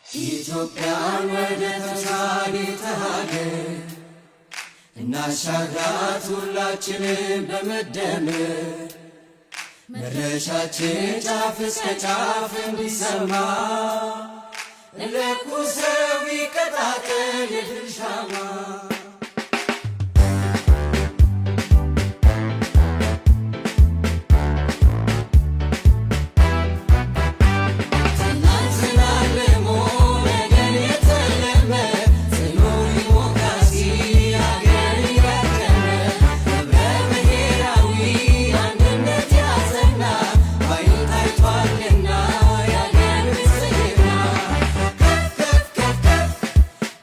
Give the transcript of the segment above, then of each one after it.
ኢትዮጵያን ወደ ተምሳሌተ ሀገር እናሻግራት ሁላችንም በመደመር፣ መድረሻችን ጫፍ እስከ ጫፍ እንዲሰማ እንለኩሰው ይቀጣጠል የድል ሻማ። ትናንትና አልሞ ነገን የተለመ፣ ጽኑ ዲሞክራሲ አገር ያቀመ፣ ህብረ ብሔራዊ አንድነት ያጸና፣ ባይኑ ታይቷልና የአገር ብልጽግና። ከፍ ከፍ ከፍ ከፍ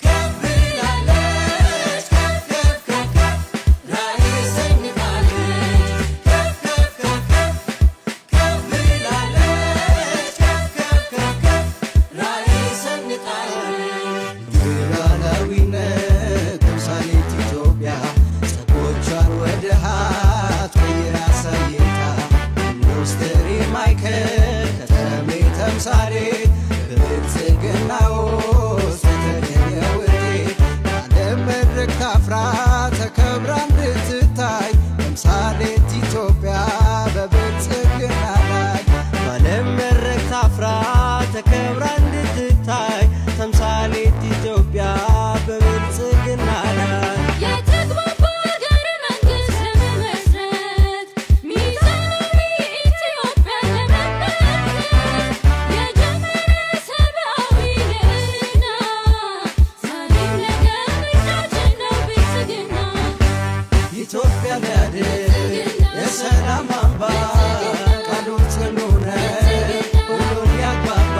ከፍ ብላለች፣ ከፍ ከፍ ከፍ ከፍ ራዕይ ሰንቃለች። ከፍ ከፍ ከፍ ከፍ ከፍ ብላለች፣ ከፍ ከፍ ከፍ ከፍ ራዕይ ሰንቃለች። ሉዓላዊነት ተምሳሌት ኢትዮጵያ ጸጎቿን ወደ ሀብት ቀይራ አሳይታ፣ ኢንዱስትሪ ማዕከል ከተሜ ተምሳሌት፣ በብልጽግና ውስጥ የተገኘ ውጤት። በዓለም መድረክ ታፍራ ተከብራ እንድትታይ ተምሳሌት ኢትዮጵያ በብልጽግና ላይ። በዓለም መድረክ ታፍራ ተከብራ እንድትታይ ተምሳሌት ኢትዮጵያ በብልጽግና ላይ። የተግባባ ሀገረ መንግስት ለመመስረት፣ ሚዛናዊ ኢትዮጵያን ለመመልከት የጀመረ ሰብአዊ ልዕልና፣ ዛሬም ነገም ምርጫችን ነው ብልጽግና። ኢትዮጵያ ሊያድን የሰላም አምባ፣ ቃሉ ጽኑ ነው ሁሉን ያግባባ፣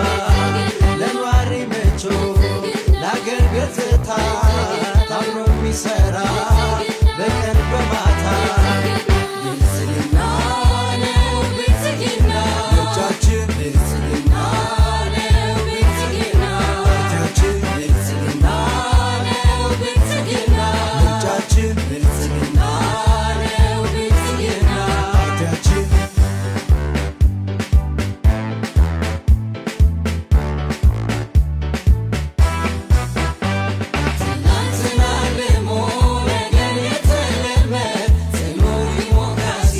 ለኗሪ ምቹ ለአገር ገጽታ፣ ታምኖ የሚሰራ በቀን በማታ። ብልጽግና ነው ብልጽግና። ምርጫችን ብልጽግና ነው ብልጽግና። ፓርቲያችን ብልጽግና ነው ብልጽግና። ምርጫችን ብልጽግና ነው ብልጽግና። ፓርቲያችን። ትናንትና አልሞ ነገን የተለመ፣ ጽኑ ዲሞክራሲ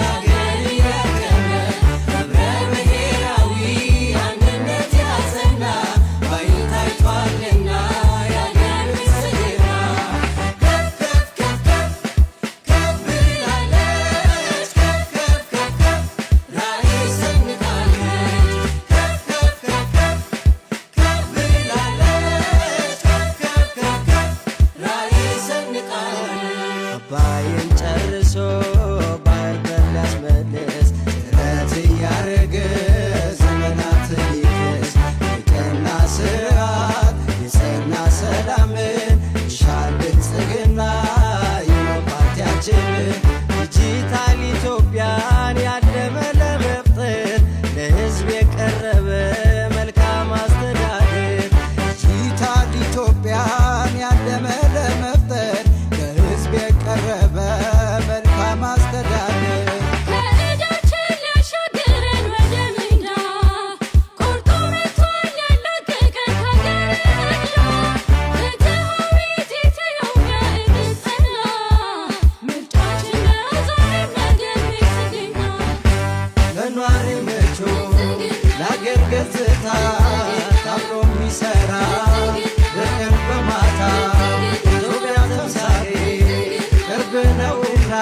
አገር ያቀመ፣ ህብረ ብሔራዊ አንድነት ያጸና፣ ባይኑ ታይቷልና የአገር ብልጽግና። ከፍ ከፍ ከፍ ከፍ ከፍ ብላለች፣ ከፍ ከፍ ከፍ ከፍ ራዕይ ሰንቃለች። ከፍ ከፍ ከፍ ከፍ ከፍ ብላለች፣ ከፍ ከፍ ከፍ ከፍ ራዕይ ሰንቃለች። አባይን ጨርሶ ባህር በር ሊያስመልስ ጥረት እያረገ ዘመናት ሊክስ፣ የቀና ስርዓት የጸና ሰላምን ይሻል ብልጽግና የሆነው ፓርቲያችን። ዲጂታል ኢትዮጵያን ያለመ ለመፍጠር፣ ለሕዝብ የቀረበ መልካም አስተዳደር። ዲጂታል ኢትዮጵያን ያለመ ለመፍጠር፣ ለሕዝብ የቀረበ መልካም አስተዳደር። ከዕዳችን ሊያሻግረን ወደ ምንዳ፣ ቆርጦ መጥቷል ሊያላቅቀን ከሀገር ዕዳ። ፍትሃዊት ኢትዮጵያ እንድትጸና፣ ምርጫችን ነው ዛሬም ነገም ብልጽግና። ለኗሪ ምቹ ለአገር ገጽታ፣ ታምኖ የሚሰራ በቀን በማታ፣ ኢትዮጵያ ተምሳሌ ቅርብ ነውና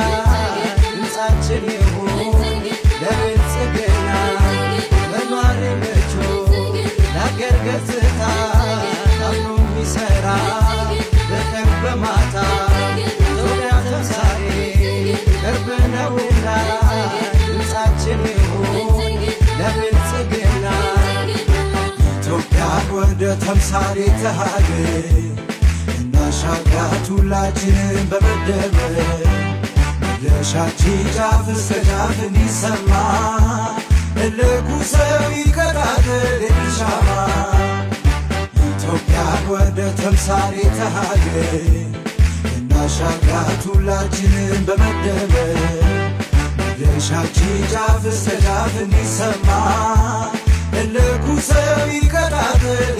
ድምፃችን ይሁን ለብልጽግና። ለኗሪ ምቹ ለአገር ገጽታ፣ ታምኖ የሚሰራ በቀን በማታ፣ ኢትዮጵያ ተምሳሌ ቅርብ ነውና ድምፃችን ይሁን ለብልጽግና። ኢትዮጵያን ወደ ተምሳሌተ ሀገር እናሻግራት ሁላችንም በመደመር፣ መድረሻችን ጫፍ እስከ ጫፍ እንዲሰማ እልኩ ሰው ይቀጣጠል የድል ሻማ። ኢትዮጵያን ወደ ተምሳሌተ ሀገር እናሻግራት ሁላችንም በመደመር፣ መድረሻችን ጫፍ እስከ ጫፍ እንዲሰማ እልኩ ሰው ይቀጣጠል።